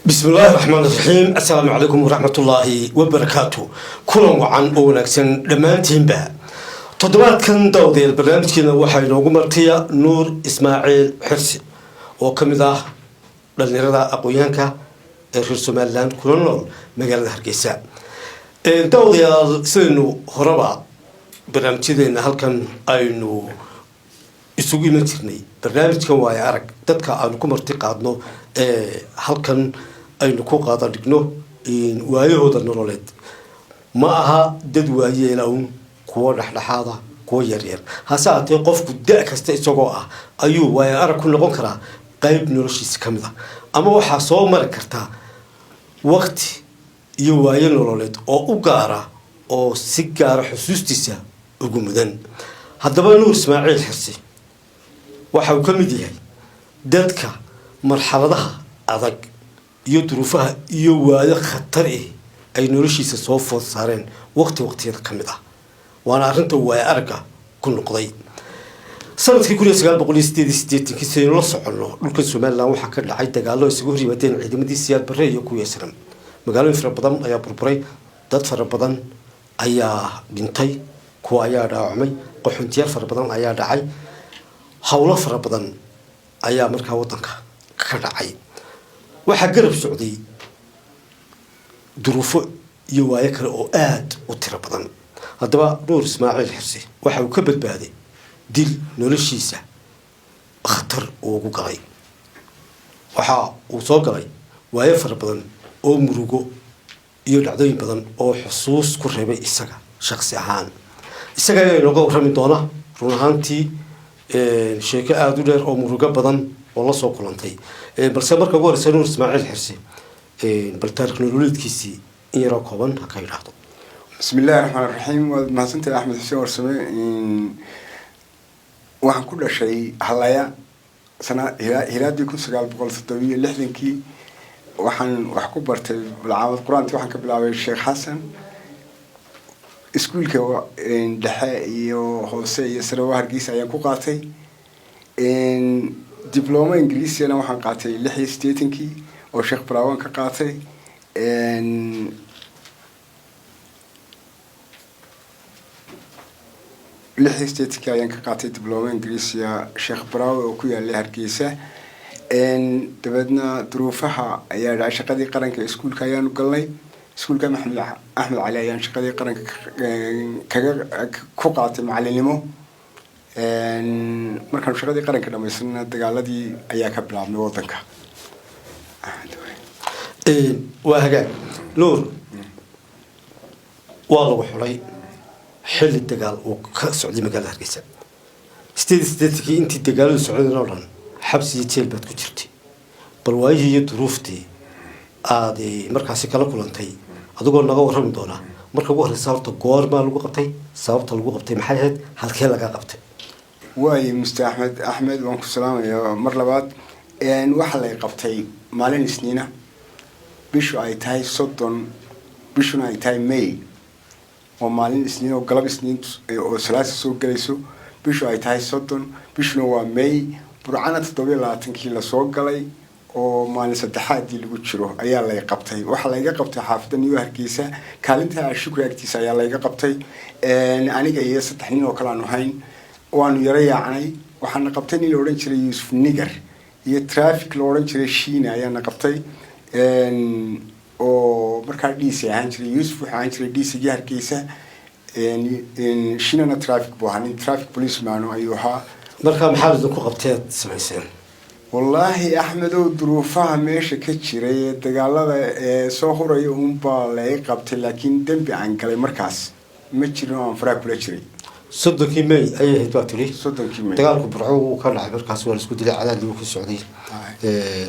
Bismi illaahi raxmaan raxiim. Assalaamu calaykum waraxmatullaahi wabarakaatu. Kulan wacan oo wanaagsan dhammaantiinba. Toddobaadkan, dawdeel, barnaamijkeena waxaa inoogu martiya Nuur Ismaaciil Xirsi oo ka mid ah dhalinyarada aqoon-yahanka ee reer Somaliland, kuna nool magaalada Hargeysa. Dawdayaal, sidaynu horeba barnaamijyadeena halkan aynu isugu iman jirnay, barnaamijkan Waayo Arag, dadka aanu ku marti qaadno ee halkan aynu ku qaada dhigno waayahooda nololeed ma aha dad waayeela un, kuwo dhexdhexaada, kuwo yaryar. Hase haatee, qofku da kasta isagoo ah ayuu waayo arag ku noqon karaa qeyb noloshiisa ka mid a, ama waxaa soo mari kartaa waqti iyo waayo nololeed oo u gaara oo si gaara xusuustiisa ugu mudan. Haddaba, Nuur Ismaaciil Xirsi waxa uu ka mid yahay dadka marxaladaha adag iyo duruufaha iyo waayo khatar ah ay noloshiisa soo food saareen waqti waqtiyada ka mid ah, waana arrinta waayo aragga ku noqday. Sanadkii 1988-kii, sidaynu la soconno, dhulka Somaliland waxaa ka dhacay dagaallo isagu hor yimaadeen ciidamadii Siyaad Barre iyo kuwii SNM. Magaalooyin fara badan ayaa burburay, dad fara badan ayaa dhintay, kuwa ayaa dhaawacmay, qaxoontiyaal fara badan ayaa dhacay, howlo fara badan ayaa markaa wadanka ka dhacay. Waxaa garab socday duruufo iyo waayo kale oo aada u tiro badan. Haddaba, Nuur Ismaaciil Xirsi waxa uu ka badbaaday dil noloshiisa khatar uu ugu galay. Waxa uu soo galay waayo fara badan oo murugo iyo dhacdooyin badan oo xusuus ku reebay isaga shaksi ahaan. Isaga ayaa inooga warrami doona, run ahaantii, sheeko aada u dheer oo murugo badan oo lasoo kulantay. Balse marka ugu horeysa, Nuur Ismaaciil Xirsi, bal taarikh nololeedkiisii in yaroo kooban ha ka yidhaahdo. Bismi illahi raxmaan raxiim. Waad mahadsantahay, Axmed Xuseen Warsame. Waxaan ku dhashay Halaya sana hilaadii 1967-kii. Waxaan wax ku bartay Balcaamad Qur-aanti. Waxaan ka bilaabay Sheekh Xasan. Iskuulka dhexe iyo hoose iyo sare Hargeysa ayaan ku qaatay. Diploma Ingiriisiyana waxaan qaatay 86-kii oo Sheekh Balaawan ka qaatay. 86-kii ayaan ka qaatay diploma Ingiriisiya Sheekh Baraawe oo ku yaalay Hargeysa. Dabeedna duruufaha ayaa dhacay, shaqadii qaranka iskuulka ayaanu galnay. Iskuulka Maxamed Axmed Cali ayaan shaqadii qaranka kaga ku qaatay macalinimo. Markaanu shaqadii qaranka dhamaysana, dagaaladii ayaa ka bilaabmay wadanka. Waa hagaag. Nuur, waa lagu xulay xilli dagaal uu ka socday magaalada Hargeysa 88-kii. Intii dagaaladu socdeen oo dhan xabsi iyo jeel baad ku jirtay. Bal waayihii iyo duruuftii aada markaasi kala kulantay adigoo naga warrami doonaa. Marka ugu horeysa, horta goormaa lagu qabtay? Sababta lagu qabtay maxay ahayd? Halkee laga qabtay? Waayo, Mister Axmed, Axmed, waan ku salaamayaa mar labaad. Waxaa lay qabtay maalin Isniina, bishu ay tahay 30, bishuna ay tahay May, oo maalin Isniin oo galab Isniin oo Salaasa soo gelayso, bishu ay tahay 30, bishuna waa May. Burcana 27-kii lasoo galay oo maalin saddexaadii lagu jiro ayaa lay qabtay. Waxaa layga qabtay xaafadda New Hargeysa, kaalinta Ashukri agtiisa ayaa layga qabtay, aniga iyo saddex nin oo kale aanu hayn. Waanu yaro yaacnay. Waxaana qabtay nin la odhan jiray Yuusuf Niger iyo traffic la odhan jiray Shiina ayaana qabtay, oo markaa DC ahaan jiray. Yuusuf wuxuu ahaan jiray DC-gii Hargeysa, Shinana traffic buu ahaa, nin traffic policeman ayuu ahaa. Marka maxaa idinku qabteed samayseen? Wallaahi, Axmedow, duruufaha meesha ka jiray ee dagaalada ee soo huraya unbaa lay qabtay, laakiin dembi aan galay markaas ma jirin oo aan faraha kula jiray. 30-kii May ayay ahayd, baa tiri. 30-kii May. Dagaalku Burco wuu ka dhacay, markaas waa la isku dilay, cadaadii wuu ka socday.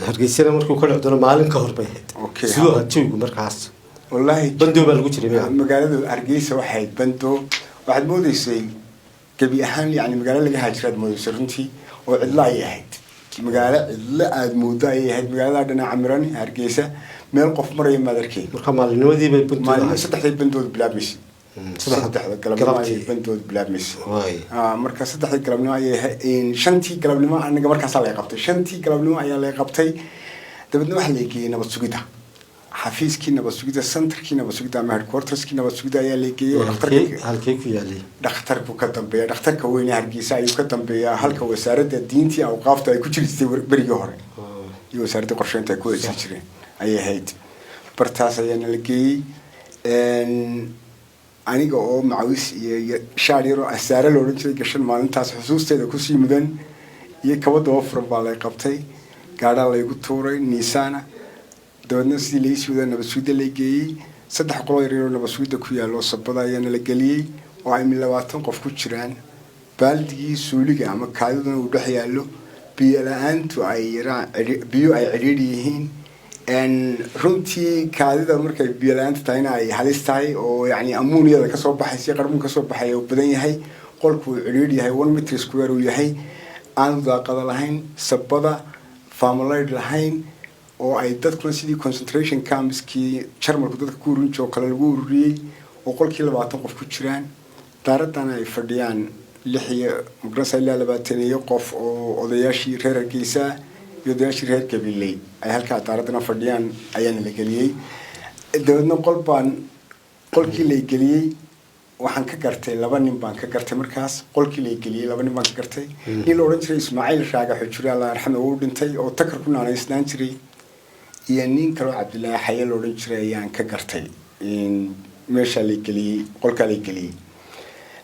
Hargeysana markuu ka dhici doono maalin ka hor bay ahayd. Siduu ahaa jawigu markaas? Wallaahi, Bandow baa lagu jiray miya? Magaalada Hargeysa waxay ahayd bando. Waxaad moodeysay gebi ahaan, yani, magaalo laga haajiraad moodeysay runtii, oo cidlo ayay ahayd. Magaalo cidlo aada moodo ayay ahayd. Magaalada dhinaca miran Hargeysa, meel qof maraya maad arkay. Marka maalinimadii bay bandow Maalin ahayd. 3-day bandood bilaabmaysay. Saddexda 3-da galabnimo ayay galabtii. Bandood bilaabmaysay. Waay. Marka 3-dii galabnimo ayay, 5-tii galabnimo anaga markaasaa lay qabtay. 5-tii galabnimo ayaa lay qabtay. Dabeedna waxaa la geeyey nabad sugidda, xafiiskii nabad sugidda, centerkii nabad sugidda ama headquarterskii nabad sugidda ayaa la geeyey oo dhakhtarka Halkee ku yaalay? Dhakhtarku ka dambeeya, dhakhtarka weyne Hargeysa ayuu ka dambeeyaa, halka Wasaaradda Diintii Awqaafta ay ku jiri jirtay berigii hore iyo Wasaaradda Qorsheynta ay ku wada jiri jireen ayay ahayd. Bartaas ayaana la geeyey. Aniga oo macawis iyo shaar yaroo asaare la odhan jiray gashan, maalintaas xusuusteeda kusii mudan, iyo kaba daba furan baa lay qabtay, gaadhaa laygu tuuray Niisana. Dabeedna sidii laisii wadaa nabad sugidda lay geeyey. Saddex qoloo yaryaroo nabad sugidda ku yaallo sabada ayaana la geliyey oo ay 20 qof ku jiraan, baaldigii suuliga ama kaadiduna uu dhex yaallo, biyo la-aantu ay yaraan, biyo ay cidhiidhi yihiin. Runtii kaadida markay biyo la-aanta tahayna ay halis tahay, oo yani amuuniyada kasoo baxaysa, qarbuun kasoo baxaya uu badan yahay, qolku uu cidhiidhi yahay, 1 meter square uu yahay, aanu daaqada lahayn, sabada famalayd lahayn, oo ay dadkuna sidii concentration campskii Jarmalku dadka ku ururin jiro kale lagu ururiyey, oo qolkii 20 qof ku jiraan, daaradana ay fadhiyaan lix iyo magarasa ilaa 20 qof oo odayaashii reer Hargeysa iyo odayaashii reer Gabiley ay halkaa daaradana fadhiyaan ayaana la geliyey. Dabeedna qol baan, qolkii lay geliyey waxaan ka gartay laba nin baan ka gartay. Markaas qolkii lay geliyey laba nin baan ka gartay: nin la odhan jiray Ismaaciil Raaga Xujure, Allah arxame, uu dhintay, oo Takar ku naanaysnaan jiray, iyo nin kaloo Cabdillaahi Xaye la odhan jiray ayaan ka gartay meeshaa lay geliyey, qolkaa lay geliyey.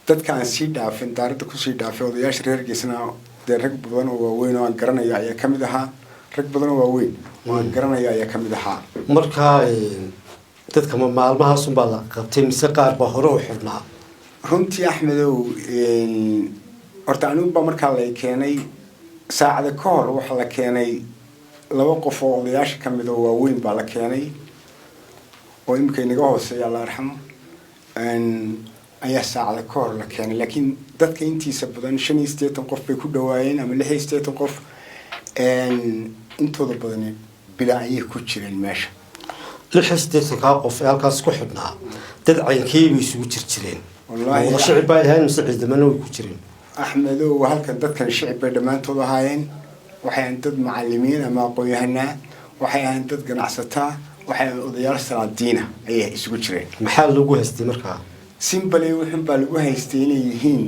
Dadka aan sii dhaafin, daaradda kusii dhaafay, odayaasha reer Hargeysana dee rag badan oo waaweyn oo aan garanayo ayaa kamid ahaa, rag badan oo waaweyn oo aan garanayo ayaa kamid ahaa. Markaa dadka ma maalmahaasunbaa la qabtay mise qaar baa hore u xidhnaa? Runtii Axmedow, horta aniguba markaa lay keenay saacada ka hor waxaa la keenay laba qof oo odayaasha kamid oo waaweyn baa la keenay, oo imika inaga hooseeya, Alla arxamo, ayaa saacada ka hor la keenay. Laakiin dadka intiisa badan, 85 qof bay ku dhawaayeen ama 86 qof, intooda badani bilaa ayay ku jireen meesha. 86-kaa qof ee halkaas ku xidhnaa dad caynkey bay isugu jir jireen? Wallaahi, wada shicib bay ahayn mise ciidamana way ku jireen? Axmedow, halkan dadkan shicib bay dhammaantood ahaayeen. Waxay ahayn dad macalimiin ama aqoon-yahanaa, waxay ahayn dad ganacsataa, waxay ahayn odayaal salaadiina ayay isugu jireen. Maxaa lagu haystay markaa? Simply wuxun baa lagu haystay inay yihiin,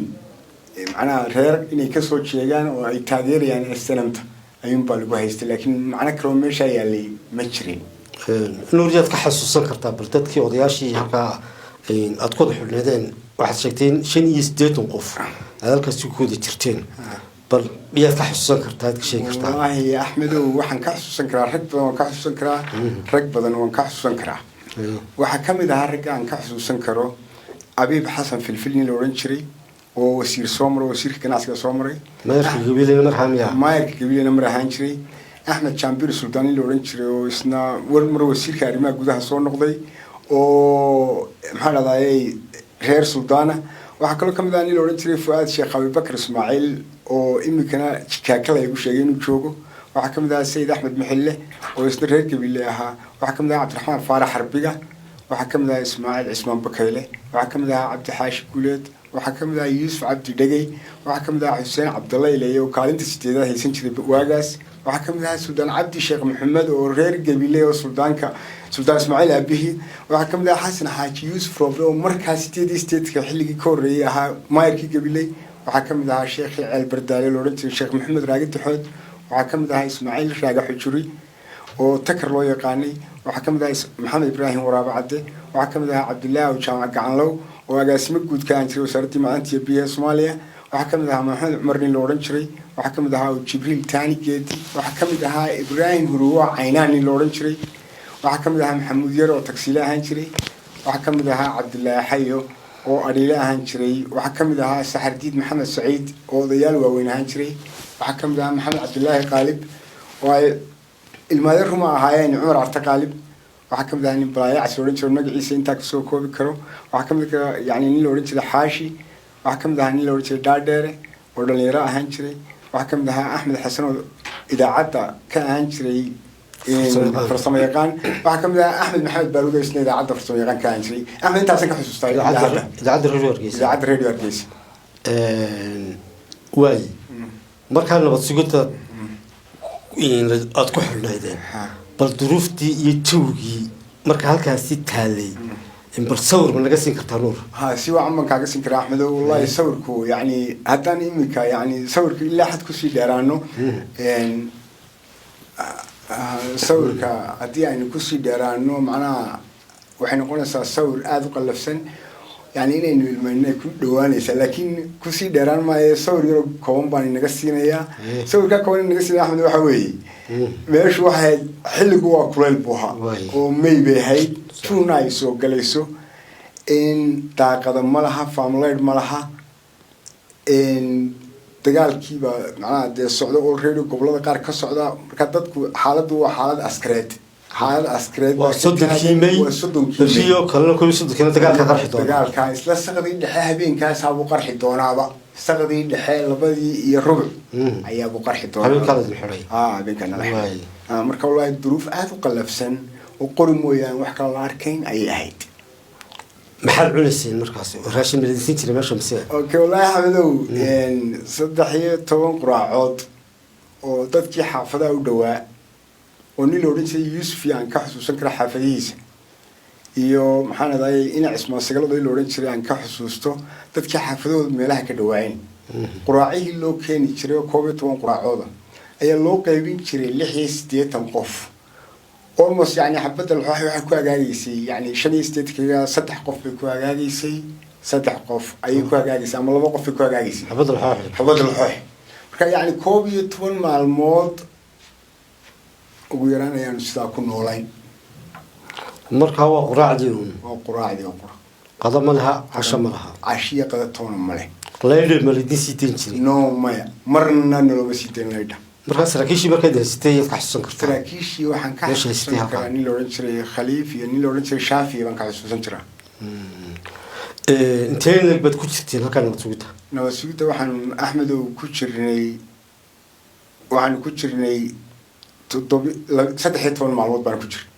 macnaha, reer inay kasoo jeegaan oo ay taageerayaan SNMta ayuun baa lagu haystay, laakiin macno kaloo meeshaa yaalay ma jirin. Nuur, yaad ka xasuusan kartaa bal dadkii odayaashii halkaa aada ku wada xidhneedeen? Waxaad sheegteen 85 qof aad halkaasi ku wada jirteen. Bal miyaad ka xasuusan kartaa, aad ka sheegi kartaa? Wallaahi Axmedow, waxaan ka xasuusan karaa rag badan, waan ka xasuusan karaa rag badan, waan ka xasuusan karaa. Waxaa kamid ahaa ragga aan ka xasuusan karo Abiib Xasan Filfil, nin la odhan jiray oo wasiir soo maray, wasiirka ganacsiga soo maray. Maayarka Gabileyna marhaa miyaa? Maayarka Gabileyna mar ahaan jiray. Axmed Jambir Suldaan nin la odhan jiray oo isna war mar wasiirka arrimaha gudaha soo noqday, oo maxaa dhahdaayey, reer Suldaana. Waxaa kaloo kamid ah nin la odhan jiray Fuaad Sheekh Abibakar Ismaaciil, oo imikana Jikaakala igu sheegay inuu joogo. Waxaa kamid ahaa Sayid Axmed Maxille oo isna reer Gabile ahaa. Waxaa kamid ahaa Cabdiraxmaan Faarax Xarbiga. Waxaa kamid ahaa Ismaaciil Cismaan Bakayle. Waxaa kamid ahaa Cabdi Xaashi Guuleed. Waxaa kamid ahaa Yuusuf Cabdi Dhegey. Waxaa kamid ahaa Xuseen Cabdalle Ileye oo kaalinta sideedaad haysan jiray waagaas. Waxaa kamid ahaa Suldaan Cabdi Sheekh Maxamed oo reer Gabile oo suldaanka, Suldaan Ismaaciil aabihii. Waxaa kamid ahaa Xasan Xaaji Yuusuf Rooble oo markaa 88-ka xilligii ka horreeyay ahaa maayarkii Gabiley. Waxaa kamid ahaa sheekhii Ceel Bardaale la odhan jiray, Sheekh Maxamed Raagi Daxood. Waxaa kamid ahaa Ismaaciil Raaga Xujuri oo Takar loo yaqaanay. Waxaa kamid ahaa Maxamed Ibraahim Waraabe Cadde. Waxaa kamid ahaa Cabdillaahi Jaamac Gacanlow oo agaasimo guud ka ahaan jiray Wasaaraddii Macdanta iyo Biyaha Soomaaliya. Waxaa kamid ahaa Maxamed Cumar nin la odhan jiray. Waxaa kamid ahaa Jibriil Taani Geedi. Waxaa kamid ahaa Ibraahim Huruwo Caynaan nin la odhan jiray. Waxaa kamid ahaa Maxamuud Yar oo tagsiile ahaan jiray. Waxaa kamid ahaa Cabdillaahi Xayo oo adhiile ahaan jiray. Waxaa kamid ahaa Saxardiid Maxamed Saciid oo odayaal waaweyn ahaan jiray. Waxaa kamid ahaa Maxamed Cabdillaahi Qaalib oo ay ilmaade ruma ahaayeen Cumar Carte Qaalib. Waxaa kamid ahaa nin Balaayacas la odhan jiro, magaciisa intaa kasoo koobi karo. Waxaa kamid ah yani nin la odhan jiray Xaashi. Waxaa kamid ahaa nin la odhan jiray Dhaadheere oo dhalinyaro ahaan jiray. Waxaa kamid ahaa Axmed Xasan oo idaacadda ka ahaan jiray farsamo yaqaan. Waxaa kamid ahaa Axmed Maxamed Baaruud oo isna idaacadda farsamo yaqaan ka ahaan jiray. Axmed, intaasan ka xusuustaa ilaa hadda. Idaacadda Radio Hargeysa. Idaacadda Radio Hargeysa. Waay, markaa nabad sugidda aada ku xidhnaydeen Bal duruuftii iyo jawgii marka halkaasi taalay, bal sawir ma naga siin kartaa, Nuur? Ha, si wacan baan kaaga siin karaa, Axmedo. Wallahi sawirku yani haddaan imika yani sawirku ilaa xad kusii dheeraano, sawirka haddii aynu kusii dheeraano, macnaha waxay noqonaysaa sawir aada u qallafsan, yani inaynu ilmayno ay ku dhawaanaysaa, laakiin kusii dheeraan maayo. Sawir yaroo kooban baan inaga siinayaa. Sawirkaa kooban inaga siinaya, Axmed, waxa weeye meeshu waxay ahayd, xilligu waa kuleyl buu ahaa oo May bay ahayd, June ay soo galayso. Daaqada ma laha, faamleyd ma laha. Dagaalkiiba macnaha dee socda already, gobolada qaar ka socda. Marka dadku xaaladdu waa xaalad askareed, xaalad askareed. Waa 30-kii May. Waa 30-kii May. Berriyo kalena 31-kiina dagaalka qarxi doona. Dagaalka isla saqdii dhexe habeenkaasaabuu qarxi doonaaba, saqdii dhexe 2:15 ayaabuu qarxi doonaa. Habeenkaa la idin xidhay. Ah, habeenkaa nala xidhay. Marka wallaahi duruuf aada u qallafsan oo qori mooyaane wax kale la arkayn ayay ahayd. Maxaad cunayseen markaas? Raashin ma laydin siin jiray meesha mise? Okay, wallaahi Xamadow, 13 quraacood oo dadkii xaafadaha u dhowaa oo nin la odhan jiray Yuusuf iyo aan ka xusuusan kara xaafadihiisa, iyo maxaan adaayay ina Cismaan Sagalado in la odhan jiray aan ka xusuusto, dadkii xaafadahooda meelaha ka dhawaayeen, quraacihii loo keeni jiray oo 11 quraacooda ayaa loo qaybin jiray 86 qof almost. Yani xabadda laxoox waxay ku hagaagaysay, yani 85-kaga saddex qof bay ku hagaagaysay, saddex qof ayay ku hagaagaysay ama laba qof bay ku hagaagaysay. Xabadda laxoox. Xabadda laxoox. Marka yani 11 maalmood ugu yaraan ayaanu sidaa ku noolayn. Markaa waa quraacdii uun. Waa quraacdii oo qura. Qada ma laha, casho ma laha? Cashiya qada toona ma leh. Laydha ma laydin sii dayn jiray? No, maya, marna nalooma sii dayn laydha. Markaa saraakiishii markaad haysatay yaad ka xasuusan kartaa? Saraakiishii waxaan ka Meesha haysatay xasuusan halkaa. karaa nin la odhan jiray Khaliif iyo nin la odhan jiray Shaafiya baan ka xasuusan jiraa. Intee leeg baad ku jirteen halkaa nabad sugidda? Nabad sugidda waxaan, Axmedow, ku jirnay, waxaanu ku jirnay 13 maalmood baan ku jirnay.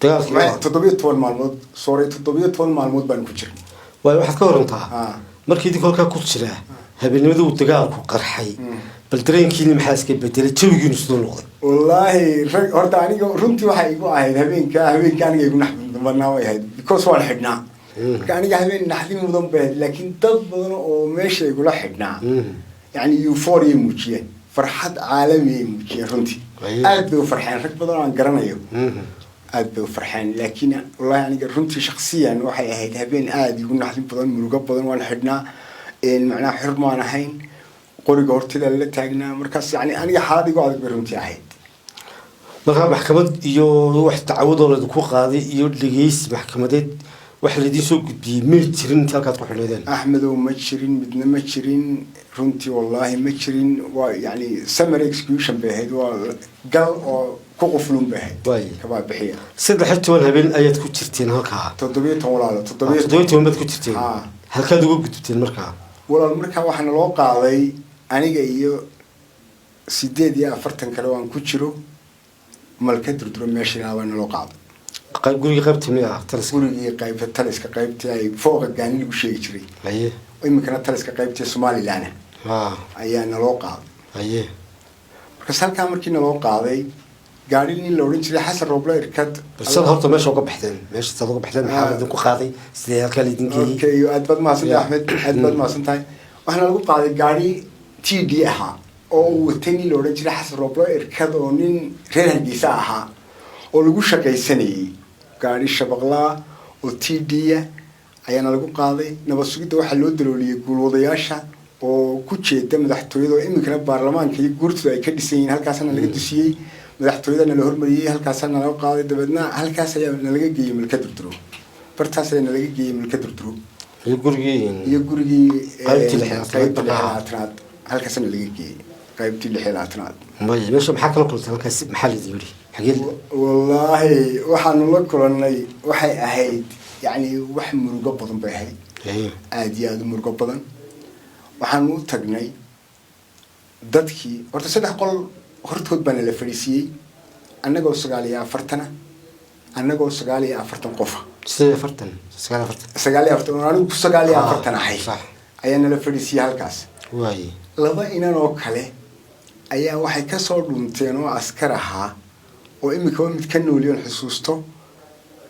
Dagaalkii? 17 maalmood, sorry, 17 maalmood baan ku jirnay. Waayo, waxaad ka warantaa markii idinku halkaa ku jiraa habeenimada uu dagaalku qarxay, bal dareenkiini maxaa iska bedelay? Jawigiinu siduu noqday? Wallaahi rag horta aniga runtii waxay igu ahayd habeenka aniga igu naxdin badnaa way ahayd, because waan xidhnaa. Marka aniga habeen naxdin mudan bay ahayd, laakiin dad badan oo meesha igula xidhnaa yani euphoria muujiyeen, farxad caalamiyay muujiyeen runtii. Aad bay u farxeen, rag badan oo aan garanayo aad bay u farxeen, laakiin wallahi aniga runtii shaksiyan waxay ahayd habeen aada igu naxdin badan, murugo badan. Waan xidhnaa, macnaha xor maan ahayn, qoriga hortida la taagnaa. Markaas yani aniga xaalad igu adag bay runtii ahayd. Markaa maxkamad iyo wax dacwadoo laydinku qaaday iyo dhegeysi maxkamadeed wax laydiin soo gudbiyey may jirin intii halkaad ku xidhneedeen? Axmedow, ma jirin, midna ma jirin runtii, wallaahi ma jirin. Waa yani summary execution bay ahayd, waa gal oo ku quflun bay ahayd. Kabaa bixiya. 13 habeen ayaad ku jirteen halkaa? 17, walaalo, 17. 17 baad ku jirteen? Ha. Halkaad uga gudubteen markaa? Walaal, markaa waxaana loo qaaday aniga iyo 48 kale oo aan ku jiro Malka Durduro meesha baa naloo qaaday. Gurigii qaybta miya taliska? Gurigii qaybta taliska, qaybtii ay fooqa gaani lagu sheegi jiray, iminkana taliska qaybtii Somaliland ayaa naloo qaaday. Markaas halkaa markii naloo qaaday gaari nin la odhan jiray Xasan Roble Irkad. Balsad horta meesha uga baxdeen, meesha saad uga baxdeen, maxaa laydinku qaaday, sidee halkaa laydin geeyey? Okay, aad baad mahadsantahay, Axmed, aad baad mahadsan tahay. Waxaana lagu qaaday gaari TD ahaa oo uu watay nin la odhan jiray Xasan Roble Irkad, oo nin reer Hargeysa ahaa oo lagu shaqaysanayay. Gaari shabaqlaa oo TD-a ayaana lagu qaaday. Nabad sugidda waxaa loo dalooliyey guulwadayaasha oo ku jeeda madaxtooyada, oo iminkana baarlamaanka iyo guurtooda ay ka dhisan yihiin. Halkaasana laga dusiyey, madaxtooyadana la hormariyey, halkaasana nalaga qaaday. Dabeedna halkaas ayaa nalaga geeyey Malka Durduro, bartaas ayaa nalaga geeyey Malka Durduro. Iyo gurigii? Iyo gurigii. Qaybtii 26-aad. Qaybtii 26-aad, halkaasna laga geeyey, qaybtii 26-aad. May meesha maxaa kala kulantay halkaas? Maxaa laydin yidhi, xagee? Wallaahi waxaanu la kulanay waxay ahayd yani wax murugo badan bay ahayd, aada iyo aada u murugo badan. Waxaanu u tagnay dadkii. Horta saddex qol hortood baana la fadhiisiiyey, annagoo 49-a, annagoo 49 qofa. 48, 49. 49 oo anigu ku 49 ahay ayaa nala fadhiisiiyey halkaas. Laba inan oo kale ayaa waxay kasoo dhunteen oo askar ahaa. Oo imikaba mid ka nooliyoon xusuusto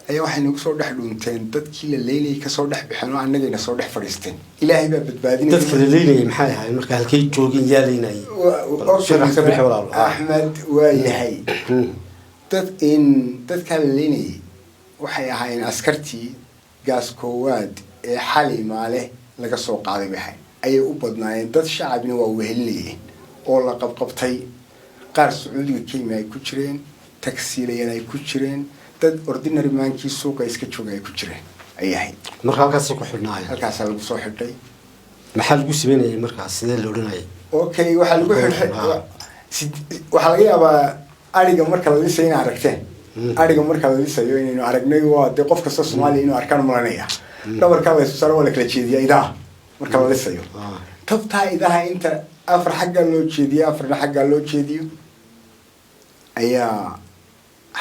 ayaa waxay nagu soo dhex dhuunteen dadkii la leynayay, kasoo dhex baxeen oo annagayna soo dhex fadhiisteen. Ilaahay baa badbaadinaya. Dadka la leynayay maxay ahayd marka? Halkay joogeen? Yaa leynayay? Sharax ka bixi, walaalo. Axmed, waa yahay. Dad in dadkaa la leynayay waxay ahaayeen askartii gaas koowaad ee xali maale laga soo qaaday bay ahayd, ayay u badnaayeen. Dad shacabina waa wehelinayeen oo la qabqabtay. Qaar Sacuudiga kenya ay ku jireen, tagsiilayaal ay ku jireen, dad ordinary maankii suuqa iska jooga ay ku jireen ayay ahayd. Marka halkaasay ku xidhnaayeen? Halkaasaa lagu soo xidhay. Maxaa lagu sameynayay markaas? Sidee la odhanayay? Okay, waxaa lagu xidhay, waxaa laga yaabaa ariga marka la lisayo ina aragteen. Ariga marka la lisayo inaynu aragnay, waa dee qof kasta Soomaaliya inuu arkaan malanaya. Dhabarkaa la isu saaro, waa la kala jeediyaa idaha marka la lisayo. Tabtaa idaha inta afar xaggaa loo jeediyo, afarna xaggaa loo jeediyo, ayaa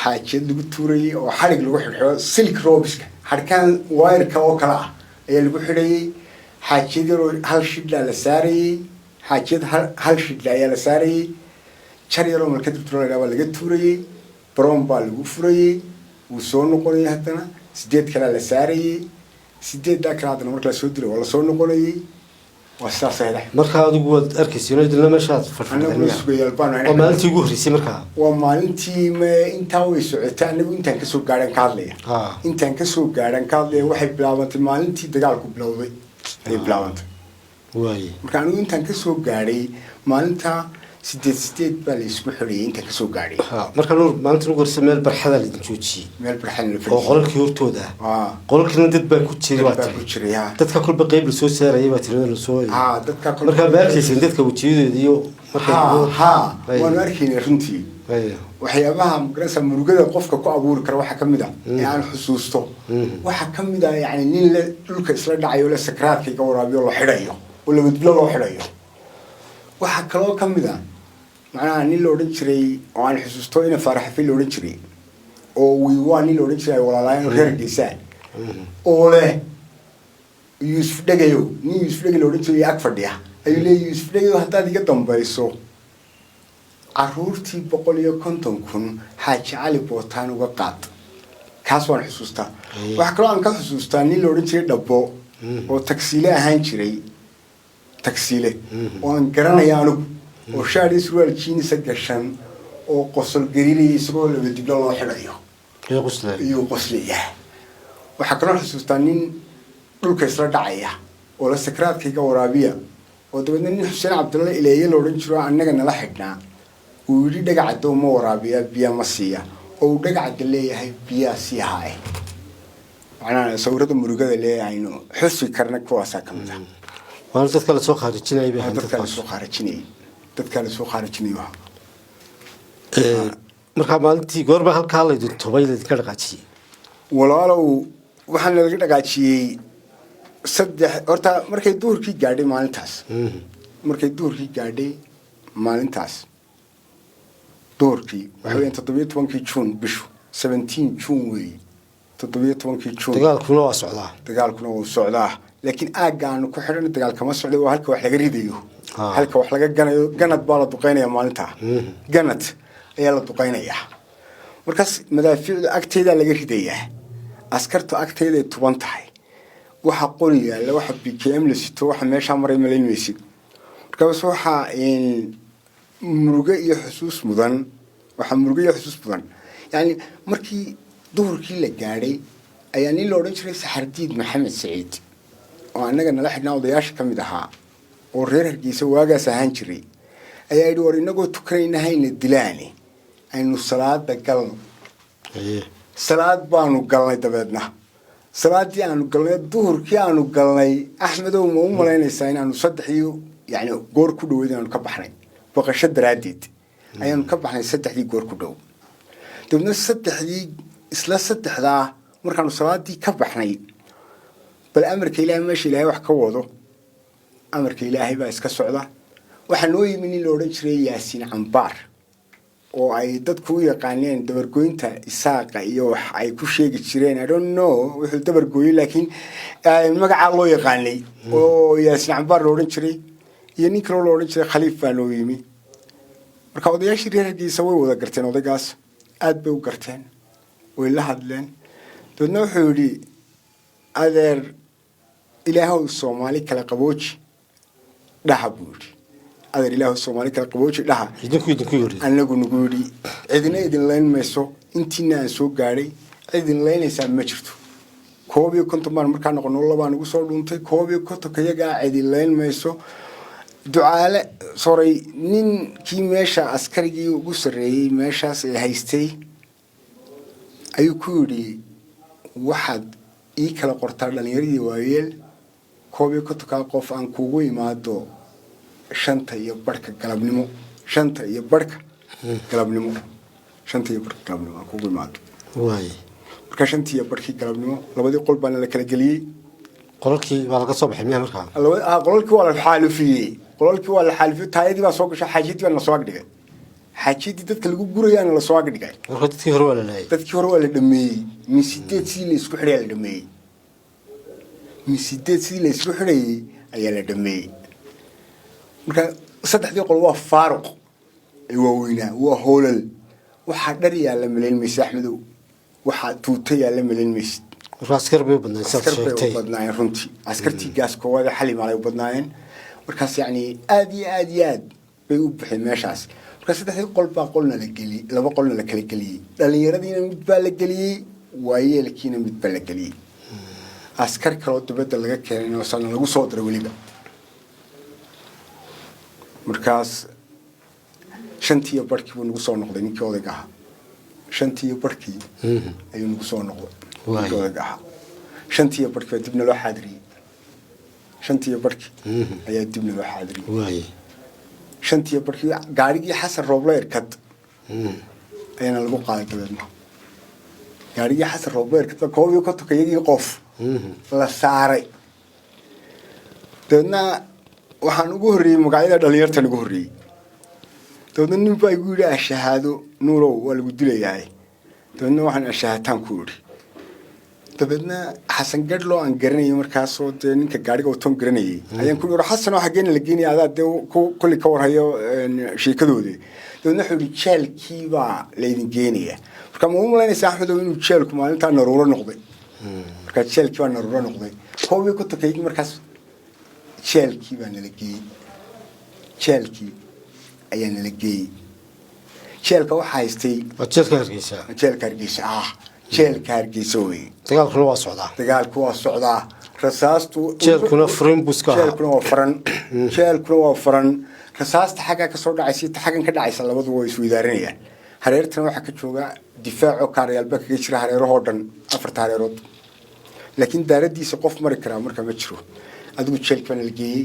xaajiyad lagu tuurayay oo xadhig lagu xidhxidho, silk robiska, xadhkaan wireka oo kale ah ayaa lagu xidhayay. Xaajiyad yaroo hal shidlaa la saarayay, xaajiyad hal shidla ayaa la saarayay. Jar yaroo malka dibtro baa laga tuurayay, brown baa lagu furayay, wuu soo noqonayay. Haddana sideed kalea la saarayay, sideeddaa kale haddana marka lasoo dilay waa lasoo noqonayay. Waa sidaas ahayd. Marka adigu waad arkaysa idinla meeshaad Annaguna fadhfadhiya? Sugayaal baanu ahayn. Waa maalintii ugu horreysay markaa? Waa maalintii intaa way socotay. Anagu intaan kasoo gaadhan ka hadlaya. Intaan kasoo gaadhan ka hadlaya. Waxay bilaabantay maalintii dagaalku bilowday ayay bilaabantay. Marka anigu intaan kasoo gaadhay, maalinta sideed sideed baa la isku xidhayay intaan kasoo gaadhay. Ha, marka Nuur, maalintii ugu horreysay meel barxada laidin joojiyey? Meel barxad la Oo fadhiyay. Qolalkii hortooda ah? Qolalkiina dad baa ku jiray waa Dad baa tiri? Ku jiray, ha. Dadka kolba qeyb lasoo saarayay baa tiri lasoo Ha, dadka kolba. Markaa ma arkaysin dadka wejiyadooda iyo markay Ha ha, waanu arkaynay runtii. Waxyaabaha magarasa murugada qofka ku abuuri kara waxaa kamid ah ee aan xusuusto, waxaa kamid ah yani nin la dhulka isla dhacayo, la sakraadka iga waraabiyo, la xidhayo oo labadbilo loo xidhayo. Waxaa kaloo kamid ah macnaha nin la odhan jiray oo aan xusuusto, ina Faaraxafi la odhan jiray, oo wiiwaa nin la odhan jiray ay walaalaayeen oo reer Geesaan, oo leh "Yuusuf Dhegayow". Nin Yuusuf Dhegay la odhan jiray ag fadhiya ayuu leeyahy, "Yuusuf Dhegayow, haddaad iga dambayso, caruurtii 150,000 Xaaji Cali Bootaan uga qaad." Kaas waan xusuustaa. Waxaa kaloo aan ka xusuustaa nin la odhan jiray Dhabbo oo tagsiile ahaan jiray, tagsiile oo aan garanaya anigu, oo shaadhi surwaal jiinisa gashan oo qosol gelinaya isagoo laba diblo loo xidhayo. Iyo quslay. Iyuu qoslayaa. Waxaa kaloo xusuustaa nin dhulka isla dhacaya oo la sakraadka iga waraabiya, oo dabeedna nin Xuseen Cabdulle Ileeye la odhan jiro annaga nala xidhnaa uu yidhi, "Dhagacaddow ma waraabiya, biya ma siiya?" Oo uu Dhagacadda leeyahay, "Biyaa sii haaye." Macnaha sawirada murugada leeyahaynu xusi karna kuwaasaa ka mid ah. Waana dadka lasoo khaarijinayay bay ahayn? Dadkaa Dadkaas. Lasoo khaarijinayay, dadkaa lasoo khaarijinayay waxa. Markaa maalintii goorma halkaa laydin tubay, laydinka dhaqaajiyey? Walaalow, waxaana laga dhaqaajiyey saddex, horta markay duhurkii gaadhay maalintaas. Markay duhurkii gaadhay maalintaas, duhurkii waxa weeyaan 17-kii Juun, bishu 17 June weeye, 17-kii Juun. Dagaalkuna waa socdaa? Dagaalkuna wuu socdaa, laakiin aagga aanu ku xidhan dagaal kama socday. Waa halka wax laga ridayo, halka wax laga ganayo. Ganad baa la duqeynaya maalintaa, ganad ayaa la duqeynayaa. Markaas madaafiicda agteedaa laga ridayaa, askartu agteeday tuban tahay, waxa qori yaalla, waxa PKM la sito, waxa meeshaa maray malayn maysid. Markaas waxaa muruge iyo xusuus mudan, waxaa muruge iyo xusuus mudan, yani markii duhurkii la gaadhay ayaa nin la odhan jiray Saxardiid Maxamed Saciid oo annaga nala xidhnaa, odayaasha ka mid ahaa oo reer Hargeysa waagaas ahaan jiray, ayaa yidhi, "War inagoo tukanayna hayna dilaane, aynu salaada galno." Salaad baanu galnay. Dabeedna salaadii aanu galnay, duhurkii aanu galnay, Axmedow, ma u malaynaysaa inaanu saddexdii yani goor ku dhaweyd inaanu ka baxnay? Baqasho daraaddeed ayaanu ka baxnay saddexdii goor ku dhow. Dabeedna saddexdii, isla saddexdaa markaanu salaadii ka baxnay, bal amarka Ilaahay, meesha Ilaahay wax ka wado, amarka Ilaahay baa iska socda. Waxaa noo yimi nin la odhan jiray Yaasiin Cambaar oo ay dadku u yaqaaneen dabargoynta Isaaqa iyo wax ay ku sheegi jireen. I don't know wuxuu dabargooyey, laakiin magacaa loo yaqaanay oo Yaasiin Cambaar la odhan jiray, iyo nin kaloo la odhan jiray Khaliif baa noo yimi. Marka odayaashii reer Hargeysa way wada garteen odaygaas. Aada bay u garteen, way la hadleen. Dabeedna wuxuu yidhi, "Adeer, Ilaahow Soomaali kala qabooji dhaha," buu yidhi. "Adeer, Ilaahow Soomaali kala qabooji dhaha." Idinku yidhi? Anagu nagu yidhi, "Cidina idin layn mayso. Intiina aan soo gaadhay, cid idin laynaysaa ma jirto." 51 baan markaa noqono, labaa nagu soo dhuuntay. 51-ka iyagaa cid layn mayso. Ducaale soray, ninkii meesha askarigii ugu sarreeyey meeshaas ee haystay ayuu ku yidhi, "Waxaad ii kala qortaa dhalinyaradii waayeel 51-kaa qof, aan kuugu imaado 5:30 galabnimo, 5:30 galabnimo, 5:30 galabnimo aan kuugu imaado." Markaa 5:30 galabnimo labadii qol baana la kala geliyey. Qolalkii baa laga soo baxay miya markaa? Qolalkii waa la xaalufiyey, qolalkii waa la xaalufiyey. Taayadii baa soo gasho, xaajiyadii baa lasoo agdhigay, xaajiyadii dadka lagu gurayaana lasoo agdhigay. Marka dadkii hore waa la laayay? Dadkii hore waa la dhameeyey. Min 8 sidii la isku xidhay la dhameeyey, min 8 sidii la isku xidhayey ayaa la dhameeyey. Marka saddexdii qol waa faaruq ee waaweynaa, waa hoolal. Waxaa dhar yaalla malayn maysid, Axmedow, waxaa tuuta yaalla malayn maysid. Marka askar bay u badnayd saad Askar bay u sheegtay. badnaayeen runtii, askartii gaas koowaad ee xali maalay u badnaayeen. Markaas yacni aada iyo aada iyo aad bay u buxeen meeshaas. Marka saddexdii qol baa qolna la geliyey, laba qolna la kala geliyey. Dhallinyaradiina mid baa la geliyey, waayeelkiina mid baa la geliyey. Askar kaloo dibadda laga keenay oo sana lagu soo diray weliba. Markaas 5:30 buu nagu soo noqday ninkii odayga ahaa. 5:30 ayuu nagu soo noqday ninkii odayga ahaa. 5:30 baa dibna loo xaadiriyey, 5:30 ayaa dibna loo xaadiriyey. 5:30 gaarigii Xasan Rooble Irkad ayaana lagu qaaday. Dabeedna gaarigii Xasan Rooble Irkad baa 51-ka iyagii qof la saaray. Dabeedna waxaan ugu horreeyey magacyada dhalinyartan ugu horreeyey. Dabeedna nin baa igu yidhi, "Ashahaado, Nuurow, waa lagu dilayahay." Dabeedna waxaan ashaahataan ku idhi. Dabeedna Xasan Gadhlo aan garanayo markaasoo dee ninka gaariga watoon garanayay ayaan ku yidhi, "Xasan oo xaggeena la geenaya? Adaa dee kulli ka warhayo sheekadoodii." Dabeedna wuxuu yidhi, "Jeelkii baa laydin geenaya." Marka ma u malaynaysa, Axmedow, inuu jeelku maalintaa naruuro noqday? Markaa jeelkii baa naruuro noqday 51-kaygii. Markaas jeelkii baa nala geeyey, jeelkii ayaa nala geeyey. Jeelka waxaa haystay Waa jeelka Hargeysa? Jeelka Hargeysa, ah, jeelka Hargeysa wey. Dagaalkuna waa socdaa? Dagaalku waa socdaa, rasaastu Jeelkuna furin buu iska ahaa. Jeelkuna waa furan, jeelkuna waa furan. Rasaasta xaggaa kasoo dhacaysa, ta xaggan ka dhacaysa, labaduba way isweydaarinayaan. Hareertana waxaa ka jooga difaaco, kaarayaalba kaga jira hareerahoo dhan, afarta hareerood, laakiin daaradiisa qof mari karaa markaa ma jiro. Adigu jeelka baa nala geeyey.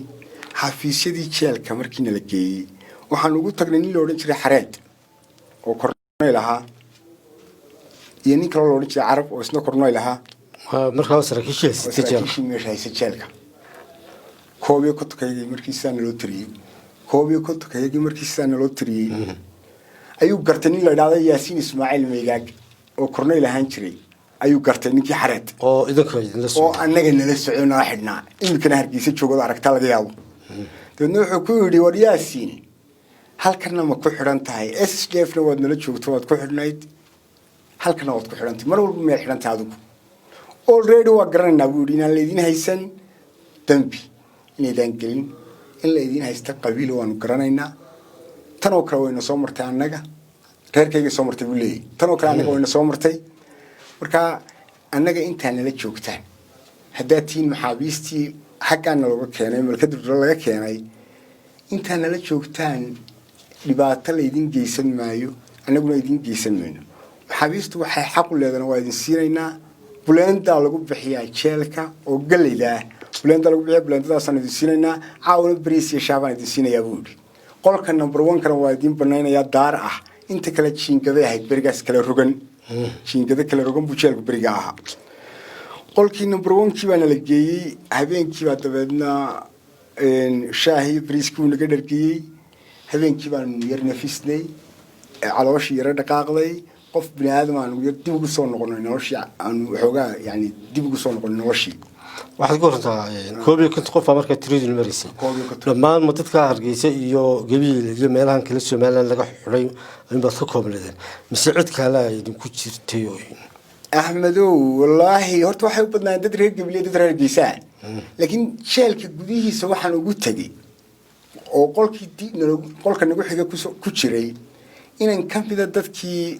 Xafiisyadii jeelka markii nala geeyey, waxaan ugu tagnay nin la odhan jiray Xareed oo korneyl ahaa iyo nin kaloo la odhan jiray Carab oo isna korneyl ahaa. Markaa saraakiishii Oo haysatay jeelka. Saraakiishii meesha haysa jeelka. 51-kaygii markii sidaa naloo tiriyey, 51-kaygii markii sidaa naloo tiriyey, ayuu gartay nin la idhahdo Yaasiin Ismaaciil Meygaag oo korneyl ahaan jiray ayuu gartay ninkii Xareed. Oo idinka idinla Oo socda. Annaga nala soco, nala xidhnaa, iminkana Hargeysa joogado aragtaa laga yaabo. Dabeedna wuxuu ku yidhi, "War Yaasiin, halkanna ma ku xidhan tahay? SSDF na waad nala joogto, waad ku xidhnayd, halkanna waad ku xidhantahay, mar walba miyaad xidhantahay adigu?" "Already waa garanaynaa," buu yidhi, "inaan laydin haysan dembi, inaydaan gelin, in laydin haysta qabiil waanu garanaynaa. Tan oo kale wayna soo martay annaga, reerkayga soo martay," buu leeyahy. "Tan oo kale annaga wayna soo martay. Marka annaga intaa nala joogtaan, haddaad tihiin maxaabiistii xaggaana looga keenay malkadurdura laga keenay, intaa nala joogtaan dhibaato laydin geysan maayo, annaguna idin geysan mayno. Maxaabiistu waxay xaq u leedana waa idin siinaynaa. Buleendaa lagu bixiyaa jeelka oo galeyda ah, buleendaa lagu bixiya, buleendadaasaan idin siinaynaa. Caawna bariis iyo shaabaan idin siinayaa," buu yidhi. "Qolka number one kana waa idin banaynayaa, daar ah. Inta kale jiingaday ahayd berigaas kala rogan, jiingado kala rogan buu jeelku beriga ahaa." Qolkii number one-kii baa nala geeyey. Habeenkii baa dabeedna shaahii bariiskii wuu naga dhargiyey. Habeenkii baanu yar nafisnay, calooshii yaro dhaqaaqday, qof bini aadam aanu yar dib ugu soo noqonay noloshii, aanu waxoogaa yani dib ugu soo noqonay noloshii. Waxaad ka warantaa, 51 qof baa markaa tiradii maraysay? 51. Dhammaan ma dadka Hargeysa iyo Gabiil iyo meelahan kale Somaliland laga xidhay inbaad ka koobnaydeen, mise cid kale idinku jirtay oo? Axmedow, wallaahi horta waxay u badnaayeen dad reer Gabiley, dad reer Hargeysa, laakiin jeelka gudihiisa waxaan ugu tegey oo qolkii qolka nagu xiga ku jiray inan ka mida dadkii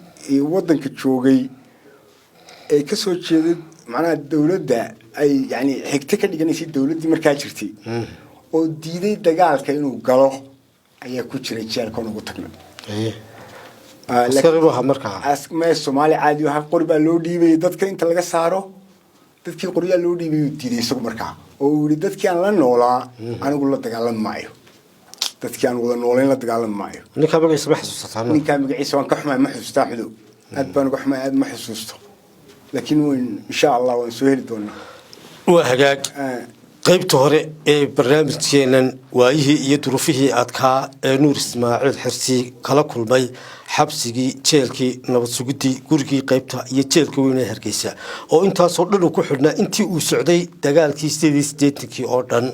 waddanka joogay ee ka soo jeeday, macnaha dowladda ay yani xigto ka dhiganaysay dowladdii markaa jirtay, oo diiday dagaalka inuu galo ayaa ku jiray jeelka oon ugu tagnay. Askari buu ahaa markaa? Mee, Soomaali caadi ahaa. Qori baa loo dhiibayay dadka inta laga saaro, dadkii qoryaa loo dhiibay uu diiday isagu markaa, oo uu yihi: "Dadkii aan la noolaa anigu la dagaalami maayo, dadkii aan wada noolayn la dagaalami maayo." Ninkaa magaciisa ma xasuusataa? Ninkaa magaciisa waan ka xumaay, ma xusuustaa Xudow, aad baan uga xumaay, aad ma xusuusto, laakiin wayn insha Allah waan soo heli doonaa. Waa hagaag. Qaybta hore ee barnaamijkeenan, waayihii iyo duruufihii adkaa ee Nuur Ismaaciil Xirsi kala kulmay xabsigii, jeelkii, nabad sugidii, gurigii qaybta iyo jeelka weyn ee Hargeysa, oo intaasoo dhan uu ku xidhnaa intii uu socday dagaalkii 88-kii oo dhan,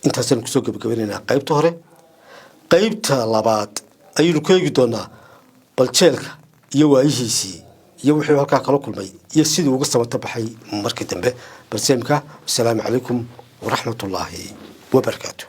intaasaynu kusoo gebagabanaynaa qaybta hore. Qaybta labaad ayaynu ku eegi doonaa bal jeelka iyo waayihiisii iyo wuxuu halkaa kala kulmay iyo siduu uga samato baxay markii dambe. Balse imka, wasalaamu calaykum waraxmatullaahi wabarakaatu.